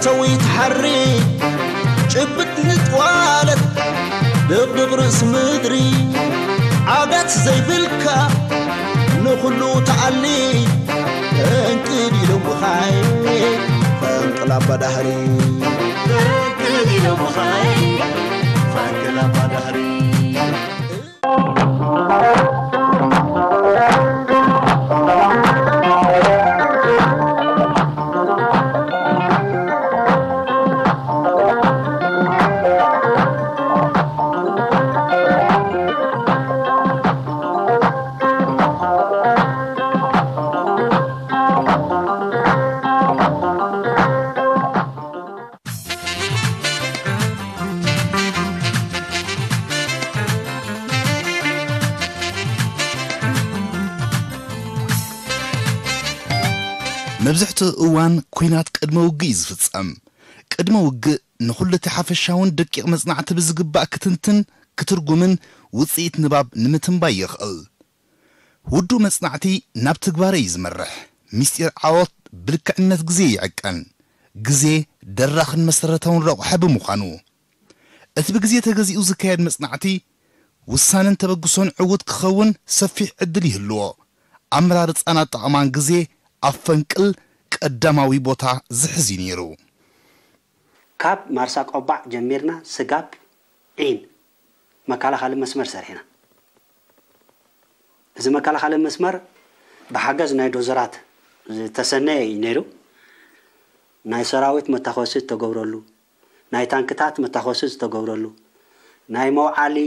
ሸዊት ሓሪ ጭብጥ ንጥዋለት ድቕድቕ ርእሲ ምድሪ ዓጋት ዘይብልካ ንኹሉ ተኣሊ ፈንቅል ኢሎምኻይ ፈንቅል ኣባዳህሪ ፈንቅል ኢሎምኻይ ፈንቅል ኣባዳህሪ መብዝሕትኡ እዋን ኲናት ቅድመ ውግእ እዩ ዝፍጸም። ቅድመ ውግእ ንኹሉ እቲ ሓፈሻውን ደቂቕ መጽናዕቲ ብዝግባእ ክትንትን ክትርጉምን ውጽኢት ንባብ ንምትንባይ የኽእል። ውዱእ መጽናዕቲ ናብ ትግባረ እዩ ዝመርሕ። ምስጢር ዓወት ብልክዕነት ግዜ ይዕቀን። ግዜ ደራኽን መሰረታውን ረቑሐ ብምዃኑ፣ እቲ ብግዜ ተገዚኡ ዝካየድ መጽናዕቲ ውሳነን ተበግሶን ዕዉት ክኸውን ሰፊሕ ዕድል ይህልዎ። ኣመራርጻን ኣጠቓቕማን ግዜ ኣብ ፈንቅል ቀዳማዊ ቦታ ዝሕዝ እዩ ነይሩ። ካብ ማርሳ ቆባዕ ጀሚርና ስጋብ ዒን መከላኸሊ መስመር ሰሪሕና። እዚ መከላኸሊ መስመር ብሓገዝ ናይ ዶዘራት ዝተሰነየ እዩ ነይሩ። ናይ ሰራዊት መታኾሲ ዝተገብረሉ፣ ናይ ታንክታት መታኾሲ ዝተገብረሉ፣ ናይ መውዓሊ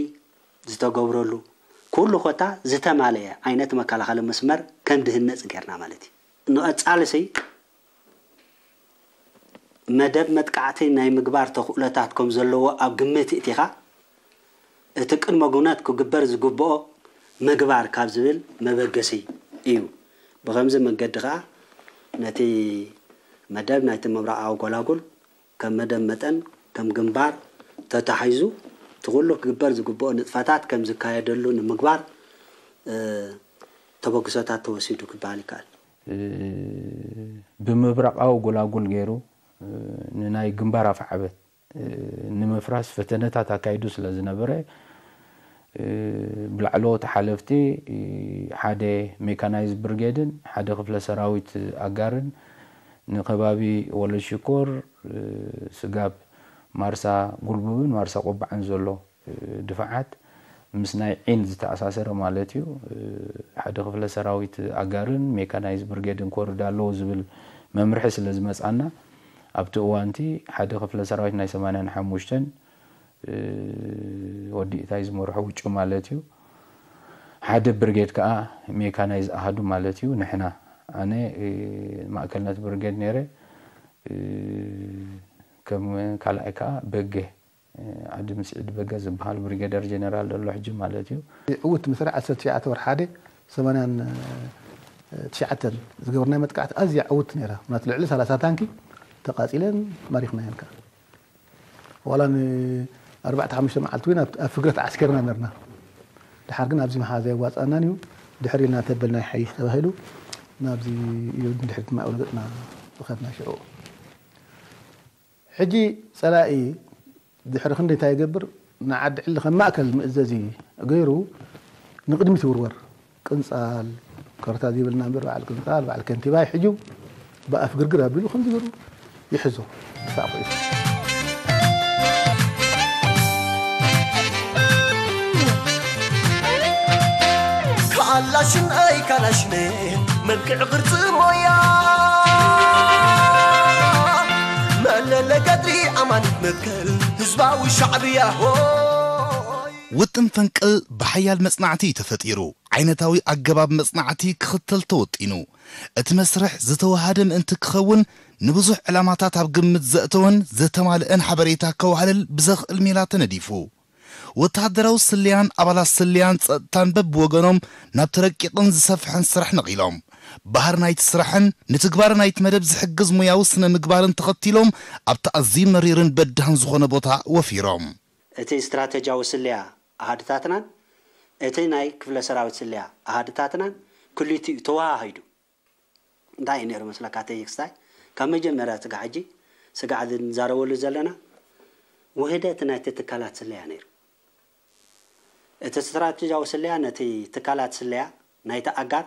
ዝተገብረሉ፣ ኩሉ ኮታ ዝተማለአ ዓይነት መከላኸሊ መስመር ከም ድህነፅ ጌርና ማለት እዩ። ንቐፃልሲ መደብ መጥቃዕቲ ናይ ምግባር ተኽእሎታት ከም ዘለዎ ኣብ ግምት እቲኻ፣ እቲ ቅድመ ኩነት ክግበር ዝግብኦ ምግባር ካብ ዝብል መበገሲ እዩ። ብኸምዚ መንገዲ ኸኣ ነቲ መደብ ናይቲ ምብራቓዊ ጎላጉል ከም መደብ መጠን ከም ግንባር ተታሒዙ እቲ ኩሉ ክግበር ዝግብኦ ንጥፈታት ከም ዝካየደሉ ንምግባር ተበግሶታት ተወሲዱ ክበሃል ይከኣል። ብምብራቓዊ ጎላጉል ገይሩ ንናይ ግንባር ኣፍዓበት ንምፍራስ ፈተነታት ኣካይዱ ስለ ዝነበረ ብላዕለዎት ሓለፍቲ ሓደ ሜካናይዝ ብርጌድን ሓደ ክፍለ ሰራዊት ኣጋርን ንከባቢ ወለድ ሽኮር ስጋብ ማርሳ ጉልቡብን ማርሳ ቆባዕን ዘሎ ድፋዓት ምስ ናይ ዒን ዝተኣሳሰረ ማለት እዩ። ሓደ ክፍለ ሰራዊት ኣጋርን ሜካናይዝ ብርጌድን ክወርድ ኣለዎ ዝብል መምርሒ ስለ ዝመፃና ኣብቲ እዋንቲ ሓደ ክፍለ ሰራዊት ናይ ሰማንያን ሓሙሽተን ወዲ ኢታይ ዝመርሖ ውጩ ማለት እዩ። ሓደ ብርጌድ ከዓ ሜካናይዝ ኣሃዱ ማለት እዩ። ንሕና ኣነ ማእከልነት ብርጌድ ነይረ። ከም ካልኣይ ከዓ በገ ዓዲ ምስዒድ በገ ዝበሃል ብሪጌደር ጀነራል ዘሎ ሕጂ ማለት እዩ። ዕውት ምስራዕ ዓሰርተ ትሽዓተ ወርሒ ሓደ ሰማንያን ትሽዓተን ዝገበርናዮ መጥቃዕቲ ኣዝያ ዕውት ነይራ። ምክንያቱ ልዕሊ ሰላሳ ታንኪ ተቃጺለን ማሪኽናየን ከኣ። ዋላ ንኣርባዕተ ሓሙሽተ መዓልቲ እውን ኣብ ኣብ ፍግረት ዓስኪርና ነርና። ድሓር ግን ኣብዚ ምሓዝ ኣየዋጽኣናን እዩ። ድሕር ኢልና ተበልና ይሓይሽ ተባሂሉ ናብዚ እዩ ንድሕሪት ማእበል ገጽና ዝኸድና ሽዑ። ሕጂ ጸላኢ ድሕሪ ክንዲ እንታይ ይገብር? ንዓዲ ዕሊ ከም ማእከል መእዘዚ ገይሩ ንቕድሚት ይውርወር። ቅንጻል፣ ኮረታ ዘይብልና እምበር በዓል ቅንጻል፣ በዓል ከንቲባ ይሕጁ ብኣፍ ግርግር ኣቢሉ ከምዚ ገይሩ ይሕዞ። ድፋዕ ኮይኑ። ካላሽን ኣይ ካላሽኔት መልክዕ ቅርጺ ሞያ መለለ ገድሪ ኣማኒት መትከል ህዝባዊ ሻዕብያ ሆይ። ውጥን ፈንቅል ብሓያል መጽናዕቲ እዩ ተፈጢሩ። ዓይነታዊ ኣገባብ መጽናዕቲ ክኽተል ተወጢኑ። እቲ መስርሕ ዝተወሃደ ምእንቲ ክኸውን ንብዙሕ ዕላማታት ኣብ ግምት ዘእተወን ዘተማልአን ሓበሬታ ከዋህልል ብዘኽእል ሜላ ተነዲፉ። ወተሃደራዊ ስለያን ኣባላት ስለያን ጸጥታን በብወገኖም ናብቲ ረቂቕን ዝሰፍሐን ስራሕ ነቒሎም። ባህሪ ናይቲ ስራሕን ንትግባረ ናይቲ መደብ ዝሕግዝ ሞያዊ ስነ ምግባርን ተኸቲሎም ኣብቲ ኣዝዩ መሪርን በዳህን ዝኾነ ቦታ ወፊሮም። እቲ ስትራተጂያዊ ስለያ ኣሃድታትናን እቲ ናይ ክፍለ ሰራዊት ስለያ ኣሃድታትናን ክልቲኡ ተወሃሂዱ እንታይ እዩ ነይሩ መስለካ ተይክስታይ ካብ መጀመርያ ስጋዕ ሕጂ ስጋዕ ንዛረበሉ ዘለና ውህደት ናይቲ ትካላት ስለያ ነይሩ። እቲ ስትራቴጂያዊ ስለያ ነቲ ትካላት ስለያ ናይቲ ኣጋር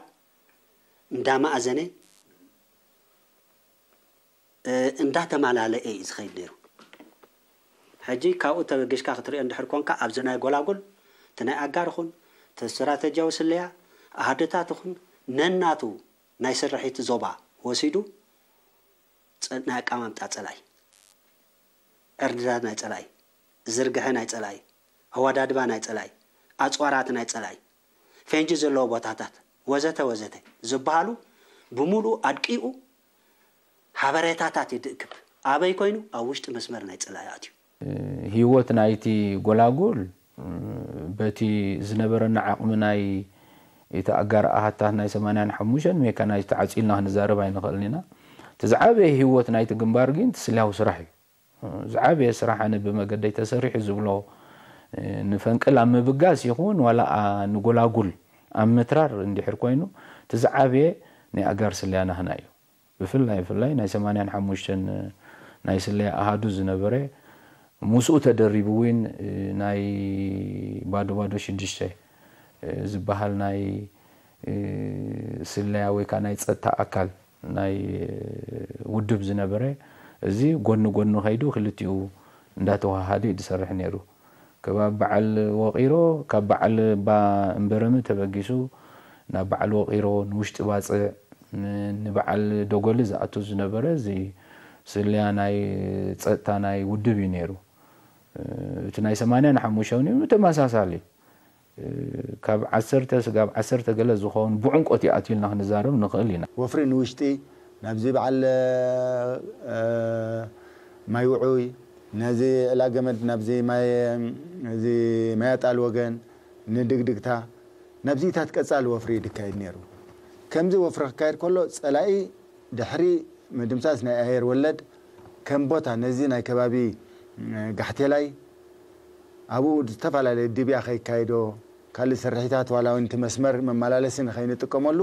እንዳመኣዘነ እንዳተማላለአ እዩ ዝኸይድ ነይሩ። ሕጂ ካብኡ ተበጊሽካ ክትሪኦ እንድሕር ኮንካ ኣብዚ ናይ ጎላጉል እቲ ናይ ኣጋር ኹን እቲ ስትራቴጂያዊ ስለያ ኣሃድታት ኹን ነናቱ ናይ ስርሒት ዞባ ወሲዱ ናይ ኣቀማምጣ ጸላኢ፣ ዕርድታት ናይ ጸላኢ፣ ዝርግሐ ናይ ጸላኢ፣ ኣወዳድባ ናይ ጸላኢ፣ ኣጽዋራት ናይ ጸላኢ፣ ፈንጂ ዘለዎ ቦታታት ወዘተ ወዘተ ዝበሃሉ ብምሉኡ ኣድቂቑ ሓበሬታታት ይድእክብ። ኣበይ ኮይኑ? ኣብ ውሽጢ መስመር ናይ ጸላኢ ኣትዩ። ህይወት ናይቲ ጎላጉል በቲ ዝነበረና ዓቕሚ ናይ እቲ ኣጋር ኣሃታት ናይ ሰማንያን ሓሙሽተን ሜካናይዝ ተዓፂልና ክንዛረብ ኣይንኽእልን ኢና። እቲ ዝዓበየ ህይወት ናይቲ ግንባር ግን እቲ ስልያዊ ስራሕ እዩ። ዝዓበየ ስራሕ ኣነ ብመገደይ ተሰሪሑ ዝብሎ ንፈንቅል ኣብ ምብጋስ ይኹን ዋላ ንጎላጉል ኣብ ምትራር እንድሕር ኮይኑ እቲ ዝዓበየ ናይ ኣጋር ስለያ ናህና እዩ። ብፍላይ ብፍላይ ናይ ሰማንያን ሓሙሽተን ናይ ስለያ ኣሃዱ ዝነበረ ምስኡ ተደሪቡ እውን ናይ ባዶ ባዶ ሽዱሽተ ዝበሃል ናይ ስለያ ወይ ከዓ ናይ ፀጥታ ኣካል ናይ ውድብ ዝነበረ እዚ ጎኒ ጎኒ ከይዱ ክልቲኡ እንዳተዋሃደ እዩ ዝሰርሕ ነይሩ። ከባቢ በዓል ወቂሮ ካብ በዓል ባ እምበረሚ ተበጊሱ ናብ በዓል ወቂሮ ንውሽጢ ባፅዕ ንበዓል ደጎሊ ዝኣቱ ዝነበረ እዚ ስለያ ናይ ፀጥታ ናይ ውድብ እዩ ነይሩ። እቲ ናይ ሰማንያን ሓሙሽተን እውን ተመሳሳሊ ካብ ዓሰርተ ስጋብ ዓሰርተ ገለ ዝኸውን ብዕምቆት ይኣትዩልና ክንዛረብ ንኽእል ኢና። ወፍሪ ንውሽጢ ናብዚ በዓል ማይ ውዑይ ነዚ ዕላ ገመድ ናብዚ ማይ እዚ ማያጣል ወገን ንድግድግታ ናብዚታት ቀጻሊ ወፍሪ ይካየድ ነይሩ። ከምዚ ወፍሪ ክካየድ ከሎ ጸላኢ ድሕሪ ምድምሳስ ናይ ኣየር ወለድ ከም ቦታ ነዚ ናይ ከባቢ ጋሕቴላይ ኣብኡ ዝተፈላለየ ድብያ ከይካይዶ ካልእ ስርሒታት ዋላ እውን እቲ መስመር መመላለሲ ንኸይንጥቀመሉ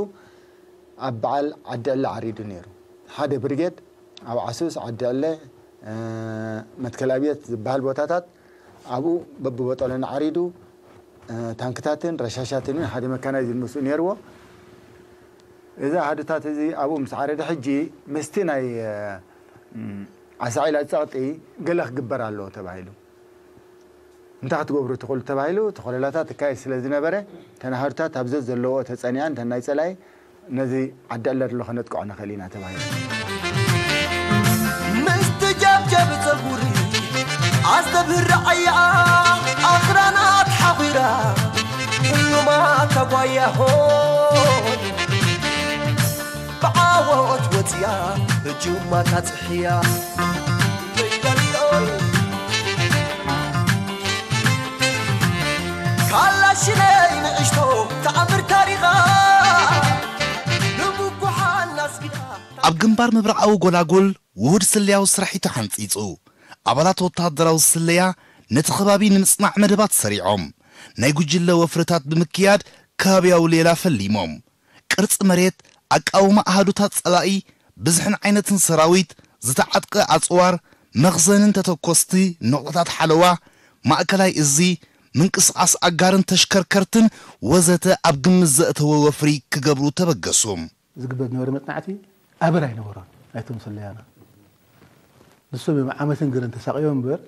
ኣብ በዓል ዓዲ ዕለ ዓሪዱ ነይሩ። ሓደ ብርጌድ ኣብ ዓሱስ ዓዲ ዕለ መትከል ኣብየት ዝበሃል ቦታታት ኣብኡ በብቦጠሎን ዓሪዱ ታንክታትን ረሻሻትን እውን ሓደ መካናይዝድ ምስኡ ነይርዎ። እዚ ኣሃዱታት እዚ ኣብኡ ምስ ዓረደ ሕጂ ምስቲ ናይ ዓሳዒላ ጸቕጢ ገለ ክግበር ኣለዎ ተባሂሉ። እንታይ ክትገብሩ ትኽእሉ ተባሂሉ እቲ ኮለላታት ይካየድ ስለ ዝነበረ እተን ኣሃዱታት ኣብ ዘዘለዎ ተጸኒዐን እተን ናይ ጸላኢ ነዚ ዓዲ ዕለ ኣሎ ከነጥቅዖ ንኽእል ኢና ተባሂሉ። ምስትጃብጃብ ጸጉሪ ኣስተብህር ዓያ ኣኽራናት ሓኺራ ህሉማት ኣጓያሆ ብዓወት ወፅያ ህጁማ ታፅሕያ ካላሽነይ ንእሽቶ ተኣምር ታሪኻ ንምጉሓን ኣስጊዳ ኣብ ግንባር ምብራቓዊ ጎላጉል ውሁድ ስለያዊ ስራሒቱ ሓንጺጹ። ኣባላት ወተሃደራዊ ስለያ ነቲ ከባቢ ንምጽናዕ መደባት ሰሪዖም ናይ ጉጅለ ወፍርታት ብምክያድ ከባብያዊ ሌላ ፈሊሞም። ቅርጺ መሬት፣ ኣቃውማ ኣሃዱታት ጸላኢ፣ ብዝሕን ዓይነትን ሰራዊት፣ ዝተዓጥቀ ኣጽዋር፣ መኽዘንን ተተኮስቲ ነቑጣታት ሓለዋ፣ ማእከላይ እዚ፣ ምንቅስቓስ ኣጋርን ተሽከርከርትን ወዘተ ኣብ ግምት ዘእተወ ወፍሪ ክገብሩ ተበገሱ። ዝግበር ዝነበረ መጽናዕቲ ኣበር ኣይነበሮን ናይቶም ሰለያና። ንሶም እዮም ዓመትን ገለን ተሳቕዮም እምበር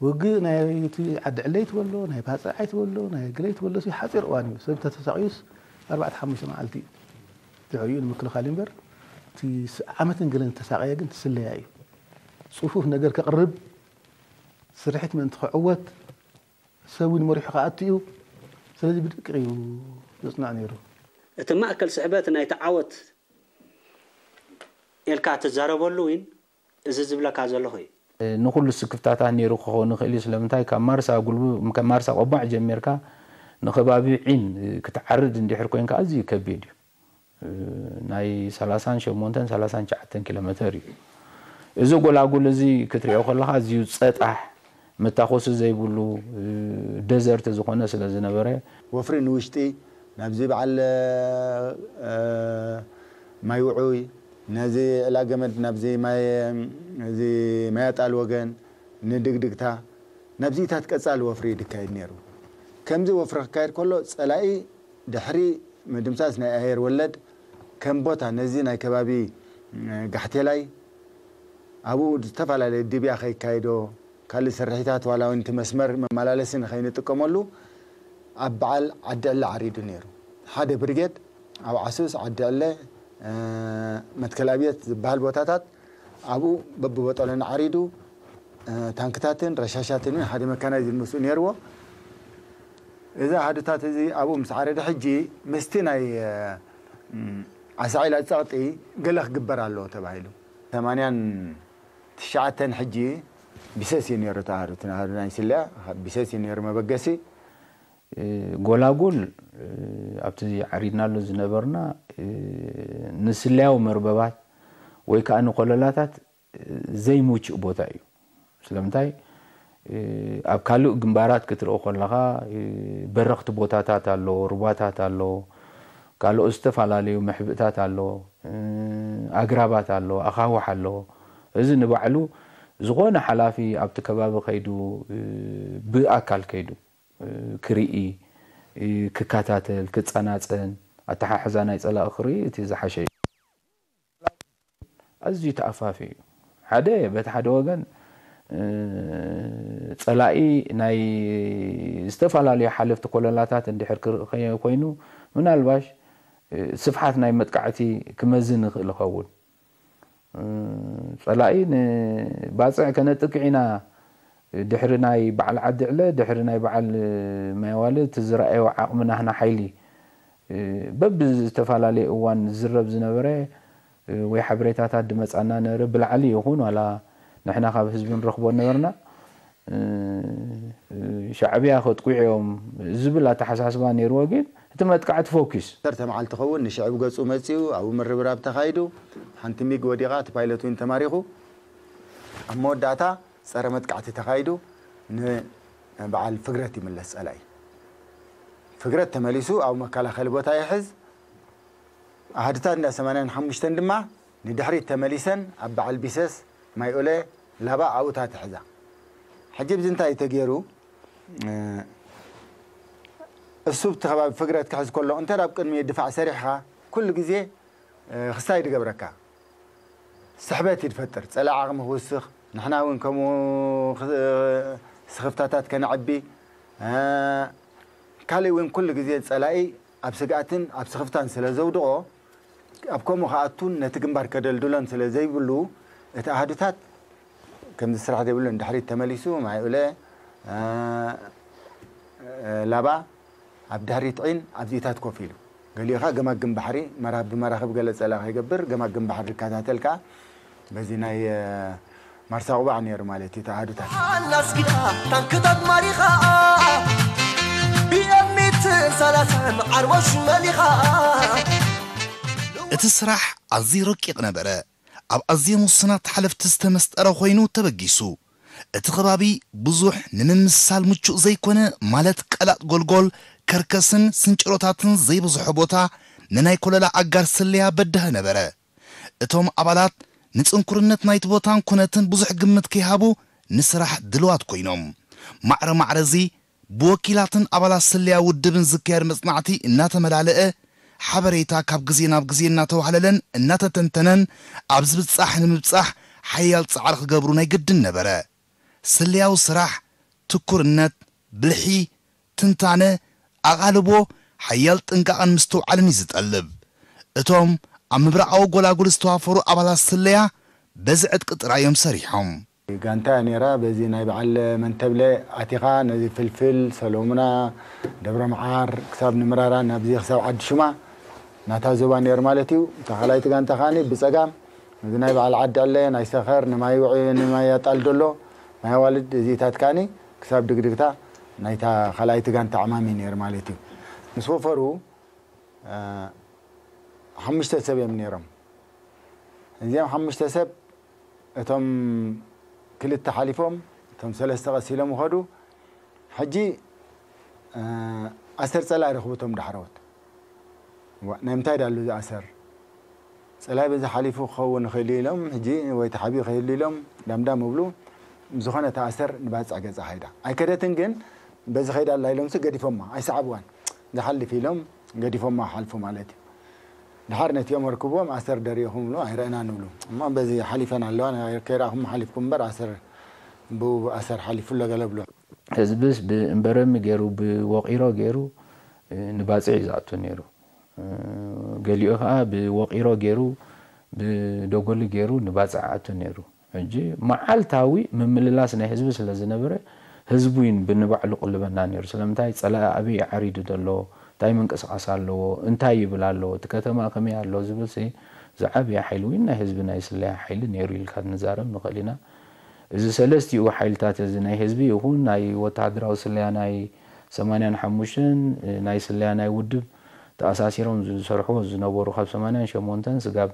ውግእ ናይ እቲ ዓዲ ዕለይ ትበሎ ናይ ባጽዕ ኣይትበሎ ናይ ገለይ ትበሎ ሲ ሓጺር እዋን እዩ። ሰብ እንተተሳቕዩስ ኣርባዕተ ሓሙሽተ መዓልቲ እዩ። ድሕሪኡ ንምክልኻል እዩ እምበር እቲ ዓመትን ገለን ዝተሳቐየ ግን እቲ ስለያ እዩ። ጽፉፍ ነገር ከቕርብ ስርሒት ምእንቲ ክዕወት ሰብ እውን መሪሑ ክኣቱ እዩ። ስለዚ ብድቅቕ እዩ ዘጽንዕ ነይሩ። እቲ ማእከል ስሕበት ናይቲ ዓወት ኢልካ ትዛረበሉ እውን እዚ ዝብለካ ዘለኹ እዩ። ንኹሉ ስክፍታታት ነይሩ ክኸውን ይኽእል እዩ። ስለምንታይ ካብ ማርሳ ጉልቡ ካብ ማርሳ ቆቧዕ ጀሚርካ ንኸባቢ ዒን ክትዓርድ እንድሕር ኮይንካ ኣዝዩ ከቢድ እዩ። ናይ ሰላሳን ሸሞንተን ሰላሳን ትሽዓተን ኪሎ ሜተር እዩ። እዚ ጎላጉል እዚ ክትሪኦ ከለኻ ኣዝዩ ጸጣሕ መታኾሲ ዘይብሉ ደዘርት ዝኾነ ስለ ዝነበረ ወፍሪ ንውሽጢ ናብዚ በዓል ማይ ውዑይ ነዚ ዕላ ገመድ ናብዚ ማይ እዚ ማያጣል ወገን ንድግድግታ ናብዚታት ቀጻሊ ወፍሪ ይካየድ ነይሩ። ከምዚ ወፍሪ ክካየድ ከሎ ጸላኢ ድሕሪ ምድምሳስ ናይ ኣየር ወለድ ከም ቦታ ነዚ ናይ ከባቢ ጋሕቴላይ ኣብኡ ዝተፈላለየ ድብያ ከይካየዶ ካልእ ስርሒታት ዋላ እውን እቲ መስመር መመላለሲ ንኸይንጥቀመሉ ኣብ በዓል ዓዲ ዕለ ዓሪዱ ነይሩ። ሓደ ብሪጌድ ኣብ ዓሱስ፣ ዓዲ ዕለ፣ መትከል ኣብየት ዝበሃል ቦታታት ኣብኡ በብቦጠሎን ዓሪዱ ታንክታትን ረሻሻትን እውን ሓደ መካናይዝድ ምስኡ ነይርዎ። እዚ ኣሃዱታት እዚ ኣብኡ ምስ ዓረደ ሕጂ ምስቲ ናይ ዓሳዒላ ጸቕጢ ገለ ክግበር ኣለዎ ተባሂሉ። ሰማንያን ትሽዓተን ሕጂ ቢሰስ እዩ ነይሩ ተሃሩ። እቲ ናይ ስለያ ቢሰስ እዩ ነይሩ መበገሲ። ጎላጉል ኣብቲ ዓሪድናሉ ዝነበርና ንስለያዊ መርበባት ወይ ከዓ ንኮለላታት ዘይምቹእ ቦታ እዩ። ስለምንታይ ኣብ ካልእ ግንባራት ክትርኢ ከለኻ በረኽቲ ቦታታት ኣሎ፣ ሩባታት ኣሎ፣ ካልኦት ዝተፈላለዩ መሕብእታት ኣሎ፣ ኣግራባት ኣሎ፣ ኣኻውሕ ኣሎ። እዚ ንባዕሉ ዝኾነ ሓላፊ ኣብቲ ከባቢ ከይዱ ብኣካል ከይዱ ክርኢ፣ ክከታተል፣ ክፀናፀን፣ ኣተሓሕዛ ናይ ፀላኢ ክርኢ እቲ ዝሓሸ እዩ። ኣዝዩ ተኣፋፊ እዩ። ሓደ በቲ ሓደ ወገን ፀላኢ ናይ ዝተፈላለዩ ሓለፍቲ ኮለላታት እንድሕር ክርኢ ኮይኑ ምናልባሽ ስፍሓት ናይ መጥቃዕቲ ክመዝን ይኽእል ይኸውን። ፀላኢ ንባፅዕ ከነጥቅዕ ኢና ድሕሪ ናይ በዓል ዓዲ ዕለ ድሕሪ ናይ በዓል ማይዋሊ እቲ ዝረኣዮ ዓቕሚ ናህና ሓይሊ በብዝተፈላለየ እዋን ዝዝረብ ዝነበረ ወይ ሓበሬታታት ድመፃና ነበረ ብላዕሊ ይኹን ዋላ ንሕና ካብ ህዝቢ ንረኽቦ ነበርና ሻዕብያ ከጥቁዑ እዮም ዝብል ኣተሓሳስባ ነይርዎ ግን እቲ መጥቃዕቲ ፎኪስ ዓሰርተ መዓልቲ ኸውን ንሽዕብ ገፁ መፂኡ ኣብኡ ምርብራብ ተኻይዱ ሓንቲ ሚግ ወዲቓ እቲ ፓይለት እውን ተማሪኹ ኣብ መወዳእታ ፀረ መጥቃዕቲ ተኻይዱ ንበዓል ፍግረት ይምለስ ፀላኢ ፍግረት ተመሊሱ ኣብ መከላኸሊ ቦታ ይሕዝ ኣሃድታት እንዳ ሰማንያን ሓሙሽተን ድማ ንድሕሪት ተመሊሰን ኣብ በዓል ቢሰስ ማይ ኦለ ላባ ኣብኡታ ትሕዛ ሕጂ ብዚ እንታይ ተገይሩ እሱ እቲ ከባቢ ፍግረት ክሕዝ ከሎ እንተ ኣብ ቅድሚ ድፋዕ ሰሪሕኻ ኩሉ ግዜ ክስታይ ድገብረካ ስሕበት እዩ ድፈጥር ፀላኢ ዓቕሚ ክውስኽ ንሕና እውን ከምኡ ስኽፍታታት ከነዕቢ ካልእ እውን ኩሉ ግዜ ፀላኢ ኣብ ስግኣትን ኣብ ስኽፍታን ስለ ዘውድቖ ኣብ ከምኡ ክኣቱን ነቲ ግንባር ከደልድሎን ስለ ዘይብሉ እቲ ኣሃዱታት ከምዚ ስራሕ ዘይብሉ ንድሕሪት ተመሊሱ ማይኡለ ላባ ኣብ ድሕሪት ዒን ኣብዚታት ኮፍ ኢሉ ገሊኡ ኸዓ ገማግም ባሕሪ መራ ብመራኽብ ገለ ፀላ ከይገብር ገማግም ባሕሪ ዝከታተል ከዓ በዚ ናይ ማርሳ ቁባዕ ነይሩ ማለት እዩ ተኣሃዱታት ኣናስጊዳ ታንክታት ማሪኻ ቢኤምትን ሰላሳን ዓርቦሽ መሊኻ እቲ ስራሕ ኣዝዩ ረቂቕ ነበረ። ኣብ ኣዝዮም ውሱናት ሓለፍቲ ዝተመስጠረ ኮይኑ ተበጊሱ። እቲ ከባቢ ብዙሕ ንምምስሳል ምቹእ ዘይኮነ ማለት ቀላጥ ጎልጎል፣ ከርከስን ስንጭሮታትን ዘይብዝሖ ቦታ ንናይ ኮለላ ኣጋር ስለያ በዳሂ ነበረ። እቶም ኣባላት ንጽንኩርነት ናይቲ ቦታን ኩነትን ብዙሕ ግምት ከይሃቡ ንስራሕ ድልዋት ኮይኖም። ማዕረ ማዕረ እዚ ብወኪላትን ኣባላት ስለያ ውድብን ዝካየድ መጽናዕቲ እናተመላለአ፣ ሓበሬታ ካብ ግዜ ናብ ግዜ እናተዋህለለን እናተተንተነን ኣብ ዝብጻሕ ንምብጻሕ ሓያል ጻዕሪ ክገብሩ ናይ ግድን ነበረ። ስለያዊ ስራሕ ትኩርነት፣ ብልሒ፣ ትንታነ፣ ኣቓልቦ፣ ሓያል ጥንቃቐን ምስትውዓልን እዩ ዝጠልብ። እቶም ኣብ ምብራቓዊ ጎላጉል ዝተዋፈሩ ኣባላት ስለያ በዚ ዕጥቂ ጥራይ እዮም ሰሪሖም። ጋንታ እያ ነይራ። በዚ ናይ በዓል መንተብለ ኣቲኻ ነዚ ፍልፍል፣ ሰሎሙና፣ ደብረ መዓር ክሳብ ንምራራ ናብዚ ክሳብ ዓዲ ሹማ ናታ ዞባ ነይሩ ማለት እዩ። እታ ካልኣይቲ ጋንታ ከዓኒ ብፀጋም እዚ ናይ በዓል ዓዲ ዕለ፣ ናይ ሰኸር፣ ንማይ ውዒ፣ ንማይ ኣጣል ደሎ፣ ማይ ኣዋልድ እዚታት ከዓኒ ክሳብ ድግድግታ ናይታ ካልኣይቲ ጋንታ ዕማም እዩ ነይሩ ማለት እዩ። ምስ ወፈሩ ሓሙሽተ ሰብ እዮም ነይሮም። እዚኦም ሓሙሽተ ሰብ እቶም ክልተ ሓሊፎም እቶም ሰለስተ ቀሲሎም ይኸዱ። ሕጂ ኣሰር ጸላኢ ረኽቡ እቶም ዳሕረዎት። ዋ፣ ናይ ምንታይ ዳሉ እዚ ኣሰር? ጸላይ በዚ ሓሊፉ ክኸውን ይኽእል ኢሎም፣ ሕጂ ወይ ተሓቢኡ ከይህሉ ኢሎም ዳምዳም እብሉ። ዝኾነ ተኣሰር ንባጽዕ ገጻ ኸይዳ ኣይከደትን፣ ግን በዚ ኸይዳ ኣላ ኢሎምሲ ገዲፎማ፣ ኣይሰዓብዋን። ዝሓልፍ ኢሎም ገዲፎማ ሓልፉ ማለት እዩ። ድሓር ነቲኦም ኣርክብዎም ኣሰር ደሪኹም ብሉ ኣይረእናን ንብሉ። እሞ በዚ ሓሊፈን ኣለዋ፣ ከይረኣኹም ሓሊፍኩም እምበር ኣሰር ብኡ ኣሰር ሓሊፉ ኣሎ ገለ ብሉ። ህዝብስ ብእምበረሚ ገይሩ ብወቂሮ ገይሩ ንባጽዕ እዩ ዝኣቱ ነይሩ። ገሊኡ ኸዓ ብወቂሮ ገይሩ ብደጎሊ ገይሩ ንባጽዕ ኣቱ ነይሩ። ሕጂ መዓልታዊ ምምልላስ ናይ ህዝቢ ስለ ዝነበረ ህዝቡ እዩ ብንባዕሉ ቅልበና ነይሩ። ስለምንታይ ጸላኢ ኣበይ ዓሪዱ ዘሎ፣ እንታይ ምንቅስቃስ ኣለዎ፣ እንታይ ይብል ኣለዎ፣ እቲ ከተማ ከመይ ኣሎ ዝብል ሲ ዝዓበየ ሓይሊ ወይ ናይ ህዝቢ ናይ ስለያ ሓይሊ ነይሩ ኢልካ ንዛረብ ንኽእል ኢና። እዚ ሰለስቲኡ ሓይልታት እዚ ናይ ህዝቢ ይኹን ናይ ወተሃደራዊ ስለያ ናይ ሰማንያን ሓሙሽተን ናይ ስለያ ናይ ውድብ ተኣሳሲሮም ዝሰርሕዎ ዝነበሩ ካብ ሰማንያን ሸሞንተን ስጋብ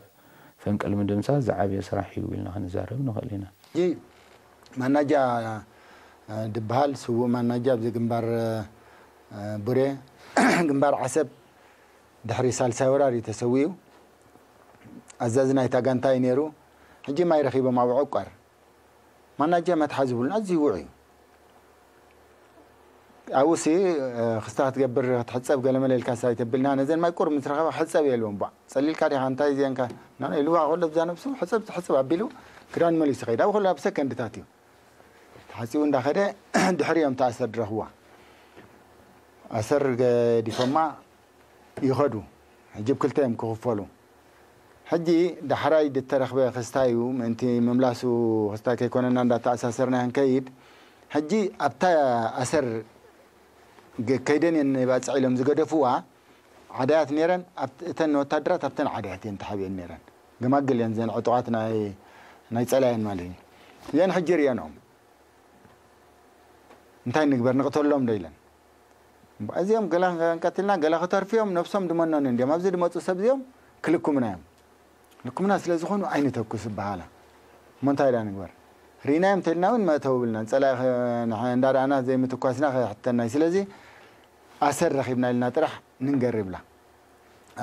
ፈንቅል ምድምሳስ ዝዓበየ ስራሕ እዩ ኢልና ክንዛረብ ንኽእል ኢና። ሕጂ ማናጃ ድበሃል ስዉእ ማናጃ ኣብዚ ግንባር ቡሬ ግንባር ዓሰብ ድሕሪ ሳልሳይ ወራር እዩ ተሰዊኡ። ኣዛዚ ናይታ ጋንታ እዩ ነይሩ። ሕጂ ማይ ረኺቦም ኣብ ዕቋር ማናጃ መትሓዚ ብሉን ኣዝዩ ውዑይ እዩ። ኣብኡሲ ክስታ ክትገብር ክትሕፀብ ገለመለ ኢልካ ሳይ ተብልና ነዘን ማይ ቁር ምስ ረኸባ ሕፀብ የልዎም ባ ጸሊልካ ዲኻ እንታይ ዜንካ ኢልዋ ከሎ ብዛ ነብሱ ሕፀብ ትሕፅብ ኣቢሉ ክዳን መሊሱ ከይድ ኣብ ከሎ ኣብ ሰከንድታት እዩ ተሓፂቡ እንዳኸደ ድሕሪ እዮም ተኣሰር ድረኽዋ ኣሰር ገዲፎማ ይኸዱ ሕጂ ብ ክልተ እዮም ክኽፈሉ ሕጂ ዳሕራይ ድተረኽበ ክስታይ እዩ ምእንቲ ምምላሱ ክስታይ ከይኮነና እንዳተኣሳሰርና ክንከይድ ሕጂ ኣብታ ኣሰር ከይደን እየን ባፅዕ ኢሎም ዝገደፍዋ ዓዳያት ነይረን እተን ወታደራት ኣብተን ዓዳያት እየን ተሓቢአን ነይረን ገማግል እየን ዘን ዕጡቓት ናይ ጸላየን ማለት እዩ እዘን ሕጂ ርእየንኦም እንታይ ንግበር ንቕተሎም ዶ ኢለን እዚኦም ገላ ቀትልና ገላ ክተርፍዮም ነብሶም ድመነኑ እንዲዮም ኣብዚ ድመፁ ሰብ እዚኦም ክልኩምና እዮም ልኩምና ስለ ዝኾኑ ኣይንተኩስ ይበሃላ እሞ እንታይ ዳ ንግበር ርኢናዮም ተልና እውን መእተው ብልና ፀላ እንዳረኣና ዘይምትኳስና ክሕተናይ ስለዚ ኣሰር ረኺብና ኢልና ጥራሕ ንንገር ይብላ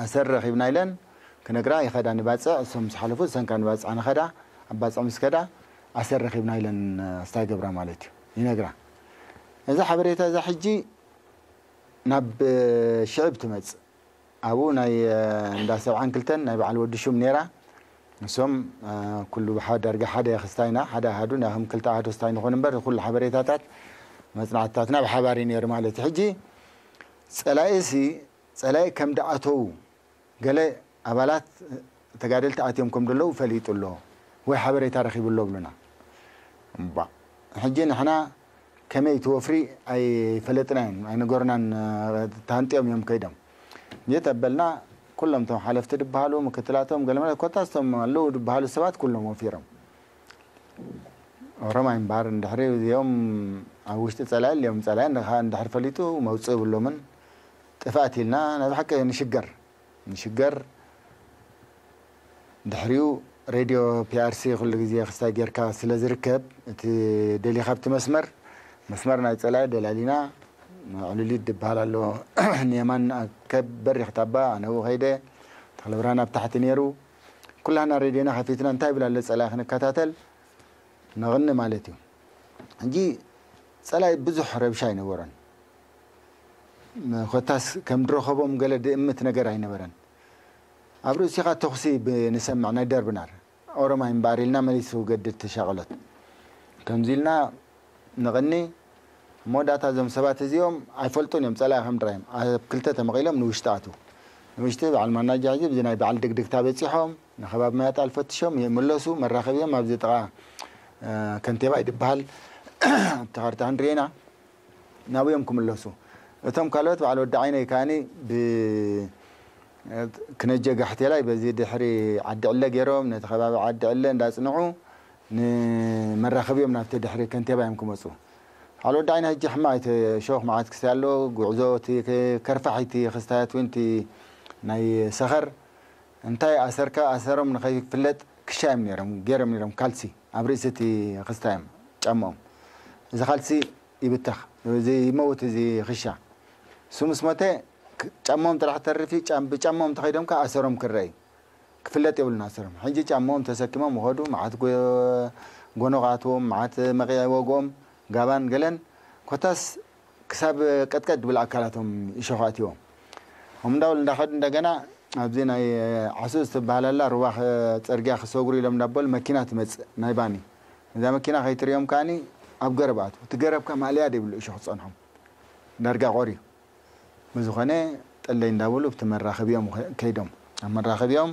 ኣሰር ረኺብና ኢለን ክነግራ ይኸዳ ንባፅዕ እሶም ምስ ሓለፉ ዝሰንካ ንባፅዕ ንኸዳ ኣብ ባፅዕ ምስ ከዳ ኣሰር ረኺብና ኢለን ኣስታይ ገብራ ማለት እዩ ይነግራ እዛ ሓበሬታ እዛ ሕጂ ናብ ሽዕብ ትመፅእ ኣብኡ ናይ እንዳ ሰብዓን ክልተን ናይ በዓል ወዲ ሹም ነይራ እሶም ኩሉ ብሓ ዳርጋ ሓደ ክስታይና ሓደ ኣሃዱ ናይ ከም ክልተ ኣሃዱ ክስታይ ንኾን እምበር ኩሉ ሓበሬታታት መፅናዕትታትና ብሓባር እዩ ነይሩ ማለት እዩ ሕጂ ፀላኢ ሲ ፀላኢ ከም ደኣተዉ ገለ ኣባላት ተጋደልቲ ኣትዮም ከም ዘለዉ ፈሊጡ ኣሎ ወይ ሓበሬታ ረኺቡ ኣሎ ብሉና እባ ሕጂ ንሕና ከመይ እቲ ወፍሪ ኣይፈለጥናዮን ኣይነገሩናን ተሃንጥዮም እዮም ከይዶም የት ኣበልና ኩሎም እቶም ሓለፍቲ ድበሃሉ ምክትላቶም ገለመለ ኮታስ እቶም ኣለዉ ድበሃሉ ሰባት ኩሎም ወፊሮም ኦሮማይ እምበሃር እንድሕሪ እዚኦም ኣብ ውሽጢ ጸላኢ እዮም ጸላኢ እንድሕር ፈሊጡ መውፅእ ብሎምን ጥፍኣት ኢልና ናይ ብሓቂ ንሽገር ንሽገር ድሕሪኡ ሬድዮ ፒኣርሲ ኩሉ ግዜ ክስታይ ጌርካ ስለ ዝርከብ እቲ ደሊኻ ኣብቲ መስመር መስመር ናይ ጸላኢ ደላሊና ዕሉሊት ዝበሃል ኣሎ ንየማን ከበሪኽ ታባ ኣነው ኸይደ ተኽለብርሃን ኣብ ታሕቲ ነይሩ ኩላህና ሬድዮና ከፊትና እንታይ ይብል ኣሎ ጸላኢ ክንከታተል ነቕኒ ማለት እዩ ሕጂ ጸላኢ ብዙሕ ረብሻ ኣይነበሮን ኮታስ ከም ድረኸቦም ገለ ድእምት ነገር ኣይነበረን ኣብ ርእሲኻ ተኹሲ ንሰምዕ ናይ ደርብናር ኦሮማይ እምበኣር ኢልና መሊሱ ገድድ ተሻቕሎት ከምዚ ኢልና ንቕኒ መወዳእታ እዞም ሰባት እዚኦም ኣይፈልጡን እዮም ጸላኢ ከም ድራዮም ኣብ ክልተ ተመቒሎም ንውሽጢ ኣትዉ ንውሽጢ በዓል ማናጃ ሕዚ ብዚ ናይ በዓል ድግድግታ በፂሖም ንከባቢ ማያጣል ፈትሾም ይምለሱ መራኸቢኦም ኣብዚ ጥቓ ከንቴባ ይድበሃል ኣብቲ ካርታ ክንሪኤና ናብዮም ክምለሱ እቶም ካልኦት በዓል ወዲ ዓይነይ ከዓኒ ብ ክነጀ ጋሕቴላይ በዚ ድሕሪ ዓዲ ዕለ ገይሮም ነቲ ከባቢ ዓዲ ዕለ እንዳጽንዑ ንመራኸቢዮም ናብቲ ድሕሪ ከንቴባ እዮም ክመፁ በዓል ወዲ ዓይነ ሕጂ ሕማቕ ሸወኽ መዓት ክስታይ ኣሎ ጉዕዞ እቲ ከርፋሕ እቲ ክስታያት እውን እቲ ናይ ሰኸር እንታይ ኣሰርካ ኣሰሮም ንኸይፍለጥ ክሻ እዮም ነይሮም ገይሮም ነይሮም ካልሲ ኣብ ርእሲ እቲ ክስታዮም ጫምኦም እዚ ካልሲ ይብተኽ እዚ ይመውት እዚ ክሻ እሱ ምስ ሞተ ጫሞም ጥራሕ ተርፊ ብጫሞም ተኸይዶም ከዓ ኣሰሮም ክረአ እዩ ክፍለጥ የብሉን ኣሰሮም። ሕጂ ጫማኦም ተሰኪሞም ይኸዱ፣ መዓት ጎ-፣ ጎኖ ክኣትዎም፣ መዓት መቂዒ ወግኦም፣ ጋባን ገለን፣ ኮታስ ክሳብ ቀጥቀጥ ድብል ኣካላቶም እሾኽ ኣእትዎም። ከምኡ እንዳበሉ እንዳኸዱ እንደገና ኣብዚ ናይ ዓሱ ዝተባህላላ ሩባ ኸ-፣ ጸርግያ ክሰጉሩ ኢሎም እንዳበሉ መኪና ትመጽእ ናይ ባኒ። እዛ መኪና ከይትሪኦም ከኣኒ ኣብ ገረብ ኣትዉ። እቲ ገረብ ከ ማእለያ ዘይብሉ እሾኽ ዝጸንሖም። ዳርጋ ቆርዩ። ብዝኾነ ጠለይ እንዳበሉ ኣብቲ መራኸቢኦም ከ-፣ ከይዶም። ኣብ መራኸቢኦም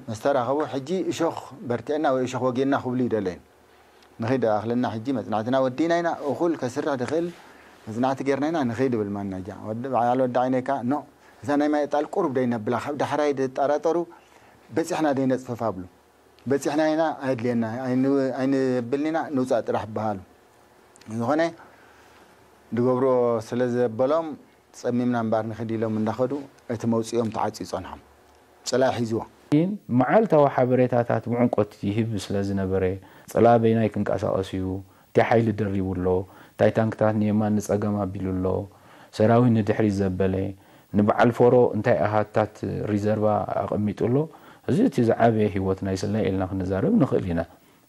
ምስ ተራኸቡ ሕጂ እሾኽ በርቲዕና ወይ እሾኽ ወጊእና ክብሉ ይደለዩ። ንኺድ ኣኽለና ሕጂ መጽናዕትና ወዲእና ኢና፣ እኹል ከስርሕ ድኽእል መጽናዕቲ ጌርና ኢና ንኺድ ይብል ማናጃ። ወዲ በዓል ወዲ ዓይነይ ከኣ፣ "ኖ፣ እዛ ናይ ማይ እጣል ቁሩብ ደይ ነብላ፣ ካብ ዳሕራይ ድጠራጠሩ በጺሕና ደይ ነጽፈፋ" ብሉ። "በጺሕና ኢና፣ ኣየድልየና፣ ኣይን-፣ ኣይንብልን ኢና፣ ንውጻእ ጥራሕ" በሃሉ። ዝኾነ ድገብሮ ስለ ዘበሎም ጸሚምና እምበኣር ንኺድ ኢሎም እንዳኸዱ እቲ መውጽኦም ተዓጽዩ ጸንሖም። ጸላኢ ሒዝዎ። ግን መዓልታዊ ሓበሬታታት ብዕምቆት ይህብ ስለ ዝነበረ፣ ጸላኢ በየናይ ክንቀሳቐስ እዩ፣ እንታይ ሓይሊ ደሪቡ ኣሎ፣ እንታይ ታንክታት ንየማን ንጸጋም ኣቢሉ ኣሎ፣ ሰራዊት ንድሕሪት ዘበለ፣ ንበዓል ፎሮ እንታይ ኣሃታት ሪዘርቫ ኣቐሚጡ ኣሎ፣ እዚ እቲ ዝዓበየ ህይወት ናይ ስለ ኢልና ክንዛረብ ንኽእል ኢና።